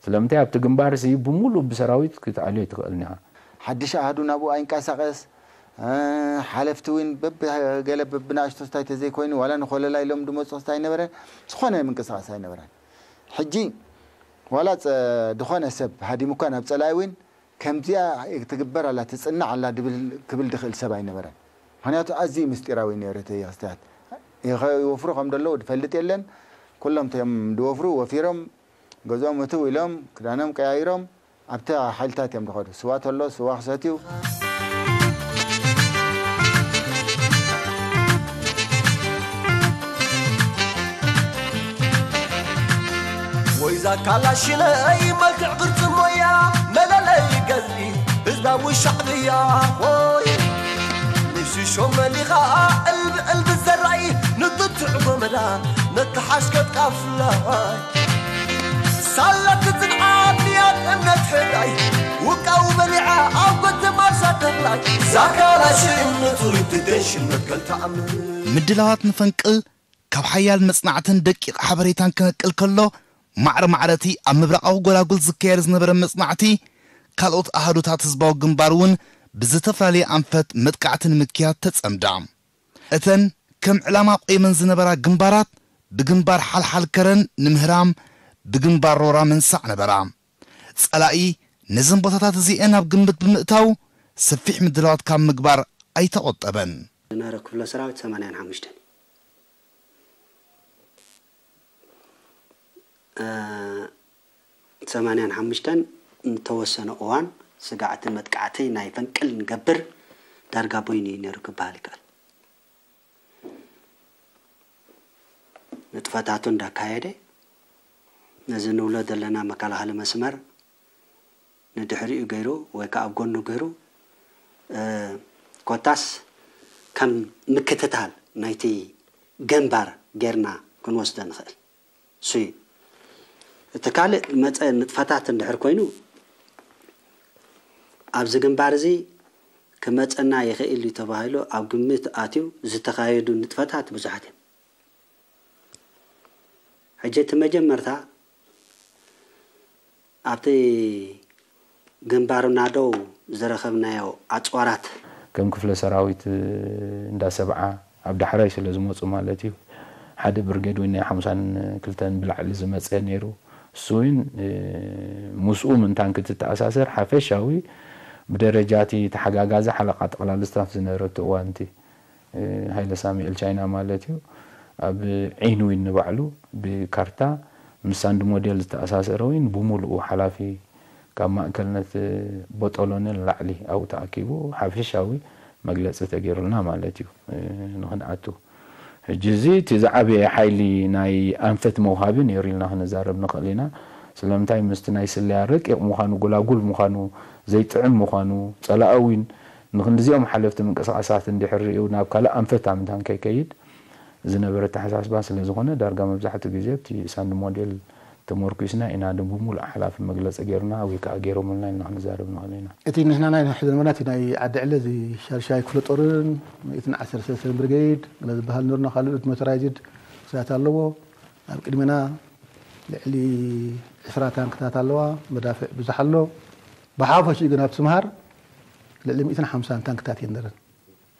ስለምንታይ ኣብቲ ግንባር እዚ ብምሉእ ብሰራዊት ክትኣልዮ ኣይትኽእልን ኢኻ። ሓድሽ ኣሃዱ ናብኡ ኣይንቀሳቐስ፣ እ፣ ሓለፍቲ እውን በብገለ በብንኣሽቱ ስታይ ተዘይኮይኑ፣ ዋላ ንኮለላ ኢሎም ድመፁ ስታይ ኣይነበረን፣ ዝኾነ ምንቅስቓስ ኣይነበረን። ሕጂ ዋላ ጸ-፣ ዝኾነ ሰብ ሃዲሙካ ናብ ጸላኢ እውን ከምዚኣ ትግበር ኣላ፣ ትጽናዕ ኣላ ድብል፣ ክብል ድኽእል ሰብ ኣይነበረን። ምኽንያቱ ኣዝዩ ምስጢራዊ ነይሩ እቲ ክስተት። ይኸ-፣ ይወፍሩ ከም ዘለዉ ድፈልጥ የለን። ኩሎም እቶም ድወፍሩ ወፊሮም፣ ገዝኦም እትው ኢሎም፣ ክዳኖም ቀያይሮም፣ ኣብቲ ሓይልታት እዮም ዝኸዱ። ስዋ ተሎ፣ ስዋ ክሰትዩ። ወይዛ ካላሽነይ መልክዕ ቅርጺ ሞያ መለለይ ገዝኢ ህዝባዊ ሻዕብያ ሆይ ንሽሾ መሊኻ ዕልቢ ዕልቢ ዘራይ ንጥትዕ ጎመዳ ነተሓሽከት ቃፍላይ ሳላት ጽንዓት ንያት እምነት ሕራይ ውቃው በሊዓ ኣብ ጎተ ማርሳ ተኽላይ ዛካላሽ እምነቱ ትደንሽነት ከልተዓምር ምድላዋት ንፈንቅል ካብ ሓያል መጽናዕትን ደቂቕ ሓበሬታን ክነቅል ከሎ፣ ማዕረ ማዕረ እቲ ኣብ ምብራቓዊ ጎላጉል ዝካየድ ዝነበረ መጽናዕቲ፣ ካልኦት ኣሃዱታት ህዝባዊ ግንባር እውን ብዝተፈላለየ ኣንፈት መጥቃዕቲ ንምክያድ ተጸምዳ። እተን ከም ዕላማ ቆይመን ዝነበራ ግንባራት፣ ብግንባር ሓልሓል ከረን ንምህራም፣ ብግንባር ሮራ ምንሳዕ ነበራ። ጸላኢ ነዘን ቦታታት እዚኤን ኣብ ግምት ብምእታው፣ ሰፊሕ ምድላዋት ካብ ምግባር ኣይተቖጠበን። ዝነበረ ክፍለ ሰራዊት ሰማንያን ሓሙሽተን ሰማንያን ሓሙሽተን ንተወሰነ እዋን ስጋዕቲ መጥቃዕቲ ናይ ፈንቅል ንገብር ዳርጋ በይኑ እዩ ነይሩ ክበሃል ይከኣል። ንጥፈታቱ እንዳካየደ ነዚ ንብሎ ዘለና መከላኸሊ መስመር ንድሕሪኡ ገይሩ ወይ ከዓ ኣብ ጎኑ ገይሩ ኮታስ ከም ምክትታል ናይቲ ግንባር ጌርና ክንወስዶ ንኽእል። እሱ እዩ። እቲ ካልእ መፀ ንጥፈታት እንድሕር ኮይኑ ኣብዚ ግንባር እዚ ክመፀና ይኽእል እዩ ተባሂሉ ኣብ ግምት ኣትዩ ዝተኻየዱ ንጥፈታት ብዙሓት እዮም። ሕጂ እቲ መጀመርታ ኣብቲ ግንባርና ደው ዝረኸብናዮ ኣፅዋራት ከም ክፍለ ሰራዊት እንዳ ሰብዓ ኣብ ዳሕራይ ስለ ዝመፁ ማለት እዩ። ሓደ ብርጌድ ወይ ናይ ሓምሳን ክልተን ብላዕሊ ዝመፀ ነይሩ። እሱ እውን ምስኡ ምንታን ክትተኣሳሰር ሓፈሻዊ ብደረጃ እቲ ተሓጋጋዚ ሓለቓ ጠቕላሊ ስታፍ ዝነበረ እቲ እዋንቲ ሃይለ ሳሙኤል ቻይና ማለት እዩ። ኣብ ዒን ዊን ንባዕሉ ብካርታ ምስ ሳንድ ሞዴል ዝተኣሳሰረ ዊን ብሙሉኡ ሓላፊ ካብ ማእከልነት ቦጦሎኒ ንላዕሊ ኣብኡ ተኣኪቡ ሓፈሻዊ መግለፂ ተገይሩልና ማለት እዩ። ንኽንኣቱ ሕጂ እዚ እቲ ዝዓበየ ሓይሊ ናይ ኣንፈት መውሃቢ ነይሩ ኢልና ክንዛረብ ንኽእል ኢና። ስለምንታይ ምስቲ ናይ ስለያ ረቂቕ ምዃኑ፣ ጎላጉል ምዃኑ፣ ዘይጥዕም ምዃኑ፣ ጸላኢ እውን ንኽንድዚኦም ሓለፍቲ ምንቅስቓሳት እንድሕር ሪኡ ናብ ካልእ ኣንፈት ኣምንታን ከይከይድ ዝነበረ ኣተሓሳስባ ስለ ዝኾነ ዳርጋ መብዛሕትኡ ግዜ ኣብቲ ሳንድ ሞዴል ተመርኲስና ኢና ዶ ብምሉእ ሓላፊ መግለጺ ጌርና ወይ ከኣ ጌሮምልና ኢልና ክንዛረብ ንኽእል ኢና። እቲ ንሕና ናይ ሕዚ ነበርና እቲ ናይ ዓዲ ዕለ እዚ ሻድሻይ ክፍለ ጦርን ሚእትን ዓሰርተ ሰለስተን ብርጌድ ገለ ዝበሃል ነበርና። ካልእ ሞተራይዝድ ክፍልታት ኣለዎ። ኣብ ቅድመና ልዕሊ ዕስራ ታንክታት ኣለዋ፣ መዳፍዕ ብዙሕ ኣሎ። ብሓፈሽኡ ግን ኣብ ስምሃር ልዕሊ ሚእትን ሓምሳን ታንክታት እየን ነረን።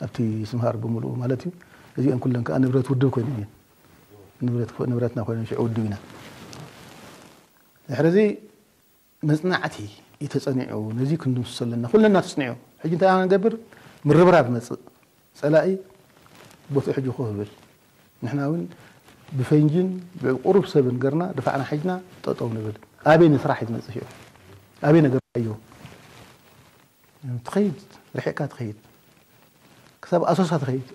ኣብቲ ስምሃር ብምሉኡ ማለት እዩ። እዚአን ኩለን ከዓ ንብረት ውድብ ኮይነን እየን። ንብረት ንብረትና ኮይነን ሽዑ ውድብ ኢና። ድሕሪ እዚ መጽናዕቲ እዩ ተጸኒዑ። ነዚ ክንድምስሶ ኣለና። ኩለና ተጽኒዑ። ሕጂ እንታይ ኢና ንገብር? ምርብራብ መጽእ። ጸላኢ ቦትኡ ሕጂ ኮፍ ይብል። ንሕና እውን ብፈንጅን ብቁሩብ ሰብን ገርና ድፋዕና ሒዝና ጠጠው ንብል። ኣበይ ንስራሕ እዩ ዝመጽእ ሽዑ? ኣበይ ነገር ኣዮ? ትኸይድ፣ ርሒቕካ ትኸይድ። ክሳብ ኣሶሳ ትኸይድ።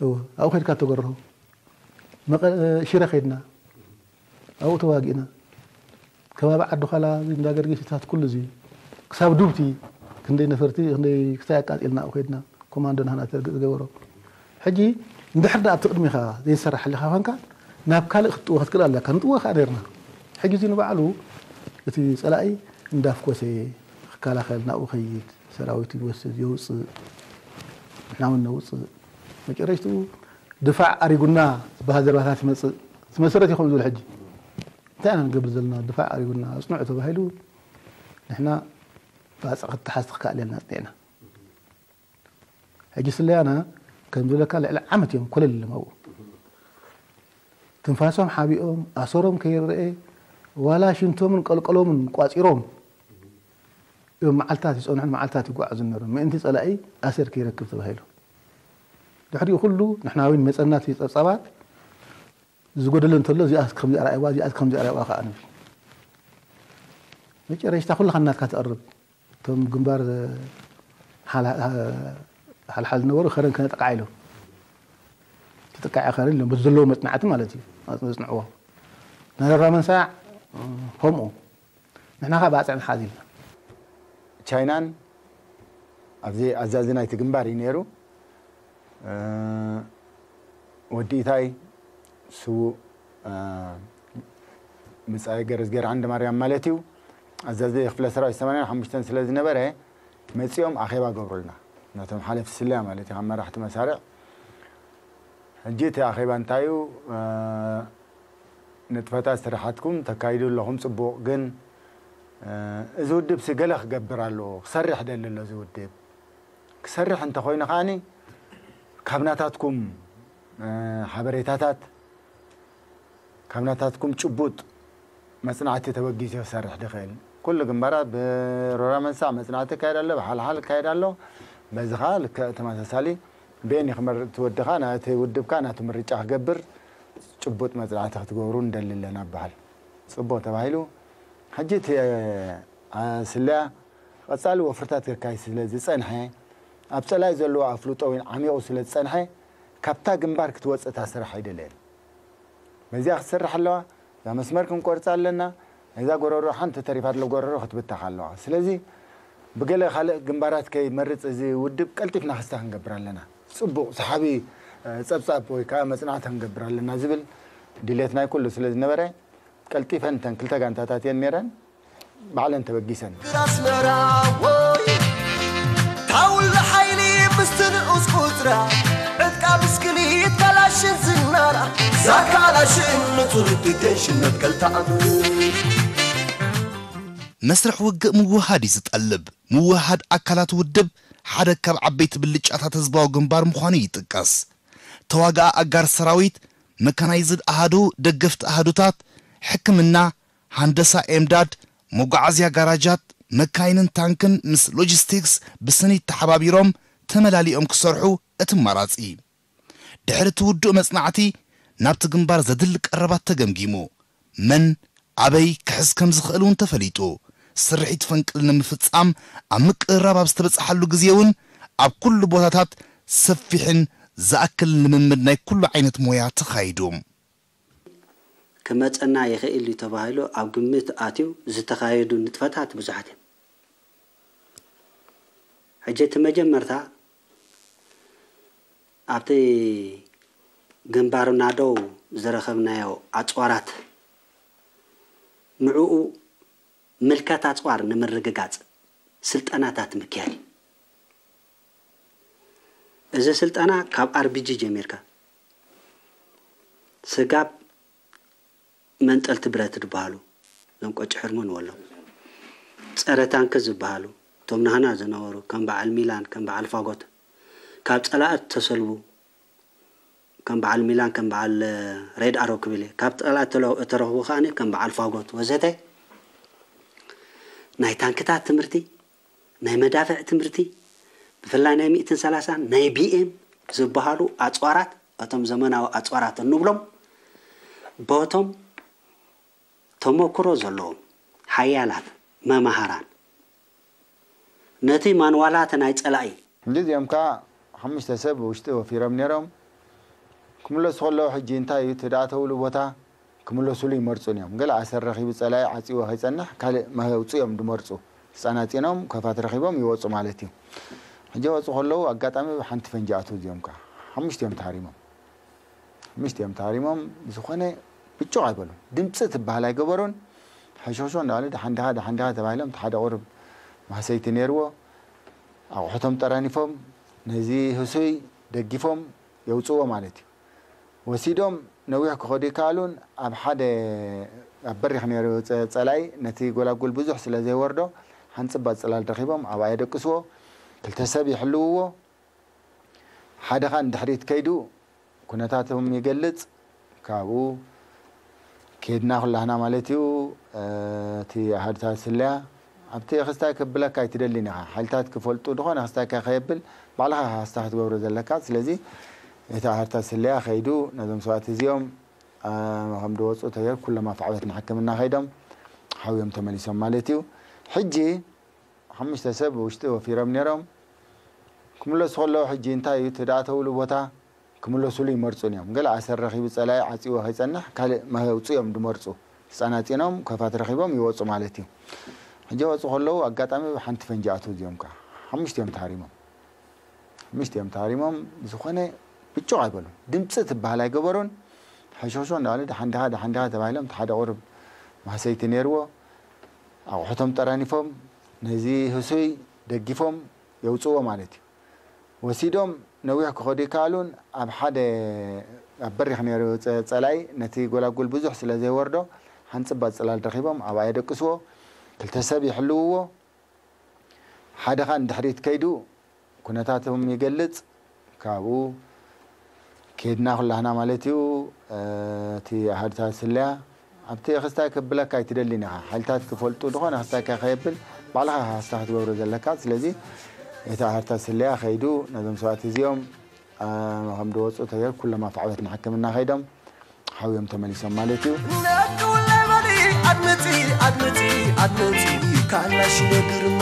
እወ፣ ኣብኡ ከድካ ተገርሆ። መቐ-፣ ሽረ ከይድና። ኣብኡ ተዋጊእና። ከባቢ ዓዲ ዃላ፣ እዚ እንዳ ገርጊስታት ኩሉ እዚ። ክሳብ ዱብቲ፣ ክንደይ ነፈርቲ፣ ክንደይ ክሳይ ኣቃጺልና ኣብኡ ከይድና። ኮማንዶ ናህና ተርግ-፣ ዝገበሮ። ሕጂ እንድሕር ደኣ ኣብቲ ቅድሚኻ ዘይትሰርሕ ሓሊኻ ኳንካ፣ ናብ ካልእ ክትጥወ ክትክእል ኣለካ። ንጥወ ከኣ ነርና። ሕጂ እዚ ንባዕሉ እቲ ጸላኢ እንዳፍኮሰ ክከላኸል ናብኡ ከይድ፣ ሰራዊት ይወስድ፣ የውጽእ፣ ንሕና እውን ነውጽእ። መጨረሽትኡ ድፋዕ ኣሪጉና ዝበሃል ዘረባታት ይመጽእ። እቲ መሰረት እዩ ከምኡ ዝብል ሕጂ። እንታይ ኢና ንገብር ዘለና? ድፋዕ ኣሪጉና፣ ኣጽንዑ ተባሂሉ፣ ንሕና ባጽዕ ክትሓዝ ትኽኣል ኢልና ኣጽኒዕና። ሕጂ ስለያና ከም ዝብለካ ልዕሊ ዓመት እዮም ኮለል ኢሎም ኣብኡ። ትንፋሶም ሓቢኦም፣ ኣሰሮም ከይረአ፣ ዋላ ሽንቶምን ቀልቀሎምን ቋጺሮም እዮም መዓልታት ይጸንሑን መዓልታት ይጓዓዙ ነይሮም። ምእንቲ ጸላኢ ኣሰር ከይረክብ ተባሂሉ። ድሕሪኡ ኩሉ ንሕና እውን መጸና እቲ ጸብጻባት ዝጎደለ እንተሎ እዚኣ ከምዚኣ ረኣይዋ፣ እዚኣ ከምዚኣ ረኣይዋ ከኣ ንብል። መጨረሽታ ኩልኻ ናትካ ትቐርብ። እቶም ግንባር ሓል-፣ ሓልሓል ዝነበሩ ከረን ከነጥቃዕ ኢሎም። ተጠቃዒ ከረን ኢሎም፣ በዚ ዘለዎ መጽናዕቲ ማለት እዩ። መጽንዕዎ። ናይ ሮራ መንሳዕ ከምኡ። ንሕና ኸኣ ባጽዕ ንሓዝ ኢልና። ቻይናን ኣብዚ ኣዛዚ ናይቲ ግንባር እዩ ነይሩ። እ፣ ወዲ ኢታይ ስዉእ፣ እ፣ ምጻይ ገረዝጌር ዓንደ ማርያም ማለት እዩ። ኣዛዚ ክፍለ ሰራዊት ሰማንያን ሓሙሽተን ስለ ዝነበረ፣ መጺኦም ኣኼባ ገብሩልና። ነቶም ሓለፍቲ ስለያ ማለት እዩ፣ ካብ መራሕቲ መሳርዕ። ሕጂ እቲ ኣኼባ እንታይ እዩ? እ፣ ንጥፈታት ስራሓትኩም ተካይዱ ኣለኹም፣ ጽቡቕ። ግን፣ እ፣ እዚ ውድብ ሲ ገለ ክገብር ኣለዎ፣ ክሰርሕ ደሊ ኣሎ እዚ ውድብ። ክሰርሕ እንተኾይኑ ከኣኒ ካብ ናታትኩም፣ እ፣ ሓበሬታታት፣ ካብ ናታትኩም ጭቡጥ መጽናዕቲ ተበጊሱ ክሰርሕ ድኽእል። ኩሉ ግንባራት ብሮራ መንሳዕ መጽናዕቲ ይካየድ ኣሎ፣ ብሓልሓል ይካየድ ኣሎ። በዚ ኸኣ ልክዕ ተመሳሳሊ በየን እዩ ክመርጽ እቲ ወድኻ፣ ናቲ ውድብካ ናቱ ምርጫ ክገብር ጭቡጥ መጽናዕቲ ክትገብሩ ንደሊ ኣለና በሃል። ጽቡቕ ተባሂሉ። ሕጂ እቲ፣ እ፣ ስለያ ቀጻሊ ወፍርታት ከካይድ ስለ ዝጸንሐ፣ ኣብ ጸላኢ ዘለዎ ኣፍልጦ እውን ዓሚቑ ስለ ዝጸንሐ፣ ካብታ ግንባር ክትወጽእ እታ ስራሕ ኣይደለየን። በዚኣ ክትሰርሕ ኣለዋ። እዛ መስመር ክንቆርጻ ኣለና። እዛ ጎረሮ ሓንቲ ተሪፋ ዘሎ ጎረሮ ክትብተኽ ኣለዋ። ስለዚ ብገለ ካልእ ግንባራት ከይመርጽ እዚ ውድብ ቀልጢፍና ክስታ ክንገብር ኣለና። ጽቡቕ ሰሓቢ፣ እ፣ ጸብጻብ ወይ ከኣ መጽናዕቲ ክንገብር ኣለና ዝብል ድሌት ናይ ኩሉ ስለ ዝነበረ፣ ቀልጢፈን እተን ክልተ ጋንታታት እየን ነይረን። ባዕለን ተበጊሰን። ኣስመራ ወይ ታውል ሓይሊ ምስቲ ንኡስ ቁጽራ ዕጥቃ ብስክሊት ካላሽን ዝናራ ዛ ካላሽን ንጹር ዲቴንሽን መትከል ተኣምር። መስርሕ ውግእ ምውህሃድ እዩ ዝጠልብ። ምውህሃድ ኣካላት ውድብ ሓደ ካብ ዓበይቲ ብልጫታት ህዝባዊ ግንባር ምዃኑ ይጥቀስ። ተዋጋኣ ኣጋር ሰራዊት፣ መካናይዝድ ኣሃዱ፣ ደገፍቲ ኣሃዱታት፣ ሕክምና፣ ሃንደሳ ኤምዳድ፣ መጓዓዝያ ጋራጃት፣ መካይንን ታንክን ምስ ሎጂስቲክስ ብስኒት ተሓባቢሮም ተመላሊኦም ክሰርሑ እቲ ኣማራጺ። ድሕሪ እቲ ውዱእ መጽናዕቲ ናብቲ ግንባር ዘድሊ ቀረባት ተገምጊሙ። መን ኣበይ ክሕዝ ከም ዝኽእል እውን ተፈሊጡ። ስርሒት ፈንቅል ንምፍጻም ኣብ ምቅርራብ ኣብ ዝተበጽሓሉ ግዜ እውን ኣብ ኩሉ ቦታታት ሰፊሕን ዝኣክልን ልምምድ ናይ ኩሉ ዓይነት ሞያ ተኻይዱ። ክመጸና ይኽእል እዩ ተባሂሉ ኣብ ግምት ኣትዩ ዝተኻየዱ ንጥፈታት ብዙሓት እዮም። ሕጂ እቲ መጀመርታ ኣብቲ ግንባር ናደው ዝረኸብናዮ ኣጽዋራት ንዕኡ ምልከት ኣጽዋር ንምርግጋጽ ስልጠናታት ምክያድ እዩ። እዚ ስልጠና ካብ ኣር ቢ ጂ ጀሚርካ ስጋብ መንጠልቲ ብረት ዝበሃሉ፣ እዞም ቆጭ ሕርሙን ወሎም፣ ጸረ ታንክ ዝበሃሉ፣ እቶም ናህና ዝነበሩ፣ ከም በዓል ሚላን ከም በዓል ፋጎት፣ ካብ ጸላእት ተሰልቡ፣ ከም በዓል ሚላን ከም በዓል ሬድ ኣሮ ክብል እየ፣ ካብ ጸላእት ተለ-፣ እተረኽቡ ከኣ ከም በዓል ፋጎት ወዘተ፣ ናይ ታንክታት ትምህርቲ፣ ናይ መዳፍዕ ትምህርቲ፣ ብፍላይ ናይ ሚእትን ሰላሳን ናይ ቢኤም ዝበሃሉ ኣጽዋራት፣ እቶም ዘመናዊ ኣጽዋራት እንብሎም፣ በቶም ተመክሮ ዘለዎም ሓያላት መማህራን፣ ነቲ ማንዋላት ናይ ጸላኢ። ሕጂ እዚኦም ከኣ ሓሙሽተ ሰብ ብውሽጢ ወፊሮም ነይሮም። ክምለሱ ከለዉ ሕጂ እንታይ እዩ እቲ ደኣ ተብሉ ቦታ ክምለሱሉ ይመርጹን እዮም። ገለ ኣሰር ረኺቡ ጸላኢ ዓጺዎ ከይጸንሕ ካልእ መውጽእ እዮም ዝመርጹ። ህጻናት ጺኖም ከፋት ረኺቦም ይወጹ ማለት እዩ። ሕጂ ወጹ ከለዉ ኣጋጣሚ ሓንቲ ፈንጂ ኣትዉ እዚኦም ከኣ። ሓሙሽተ እዮም ተሃሪሞም። ሓሙሽተ እዮም ተሃሪሞም። ዝኾነ ብጩቕ ኣይበሉን። ድምጺ ትበሃል ኣይገበሩን። ሕሾሾ እንዳበሉ ደሓን ዲኻ፣ ደሓን ዲኻ ተባሂሎም፣ እቲ ሓደ ቁሩብ ማህሰይቲ ነይርዎ። ኣቑሑቶም ጠራኒፎም፣ ነዚ ህሱይ ደጊፎም የውጽዎ ማለት እዩ። ወሲዶም ነዊሕ ክኸዱ ይከኣሉን፣ ኣብ ሓደ፣ ኣብ በሪኽ ነይሩ ጸ-፣ ጸላኢ ነቲ ጎላጉል ብዙሕ ስለ ዘይወርዶ፣ ሓንጽብ ኣጽላል ረኺቦም ኣብኣ የደቅስዎ። ክልተ ሰብ ይሕልውዎ። ሓደ ኸኣ ንድሕሪት ከይዱ ኩነታቶም ይገልጽ። ካብኡ ከድና ኩላህና ማለት እዩ። እ፣ እቲ ኣሃዱታት ስለያ ኣብቲ ክስታይ ከብለካ ኣይትደልን ኢኻ። ሓይልታት ክፈልጡ ዝኾነ ክስታይካ ከየብል ባዕልኻ ኢኻ ክስታይ ክትገብሮ ዘለካ። ስለዚ እቲ ኣሃዱታት ስለያ ከይዱ ነዞም ሰባት እዚኦም፣ እ፣ ከም ዝወፁ ተገይሩ ኩሎም ኣፍዓበት ንሕክምና ከይዶም ሓውዮም ተመሊሶም ማለት እዩ። ሕጂ ሓሙሽተ ሰብ ውሽጢ ወፊሮም ነይሮም። ክምለሱ ከለዉ ሕጂ እንታይ እዩ እቲ ደኣ ተብሉ ቦታ ክምለሱሉ ይመርጹን እዮም። ገለ ኣሰር ረኺቡ ጸላኢ ዓጺዎ ከይጸንሕ ካልእ መውጽእ እዮም ዝመርጹ። ህጻናት ጺኖም ከፋት ረኺቦም ይወጹ ማለት እዩ። ሕጂ ወጹ ከለዉ ኣጋጣሚ ሓንቲ ፈንጂ ኣትዉ እዚኦም ከኣ። ሓሙሽተ እዮም ተሃሪሞም። ሓሙሽተ እዮም ተሃሪሞም። ዝኾነ ብጩቕ ኣይበሉን። ድምጺ ትበሃል ኣይገበሩን። ሕሾሾ እንዳበሉ ደሓን ዲኻ፣ ደሓን ዲኻ ተባሂሎም፣ እቲ ሓደ ቁሩብ ማህሰይቲ ነይርዎ። ኣቑሑቶም ጠራኒፎም፣ ነዚ ህሱይ ደጊፎም የውጽዎ ማለት እዩ። ወሲዶም ነዊሕ ክኸዱ ይከኣሉን፣ ኣብ ሓደ፣ ኣብ በሪኽ ነይሩ ጸ-፣ ጸላኢ ነቲ ጎላጉል ብዙሕ ስለ ዘይወርዶ፣ ሓንጽብ ኣጽላል ረኺቦም ኣብኣ የደቅስዎ። ክልተ ሰብ ይሕልውዎ። ሓደ ኸኣ ንድሕሪት ከይዱ ኩነታቶም ይገልጽ። ካብኡ ከድና ኩላህና ማለት እዩ። እ፣ እቲ ኣሃዱታት ስለያ ኣብቲ ክስታይ ከብለካ ኣይትደልን ኢኻ። ሓይልታት ክፈልጡ ዝኾነ ክስታይካ ከየብል ባዕልኻ ኢኻ ክስታ ክትገብሮ ዘለካ። ስለዚ እቲ ኣሃዱታት ስለያ ከይዱ ነዞም ሰባት እዚኦም፣ እ፣ ከም ዝወፁ ተገይሩ ኩሎም ኣፍዓበት ንሕክምና ከይዶም ሓውዮም ተመሊሶም ማለት እዩ። ነቂ ውላይ በሊ ኣድምፂ፣ ኣድምፂ፣ ኣድምፂ፣ ካላሽ ነግርና።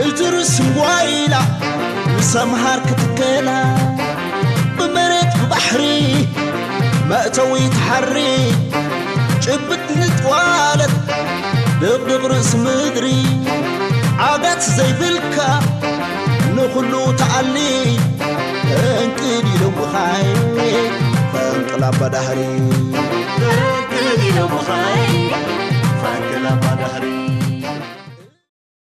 እትርስ ጓይላ ምስ ኣምሃር ክትከላ ብመሬት ብባሕሪ መእተዊ ትሓሪ ጭብጥ ንጥዋለት ድቕድቕ ርእሲ ምድሪ ዓጋት ዘይብልካ ንኹሉ ተኣሊ እንቅድ ኢሎምኻይ ፈንቅል ኣባዳህሪ እንቅድ ኢሎምኻይ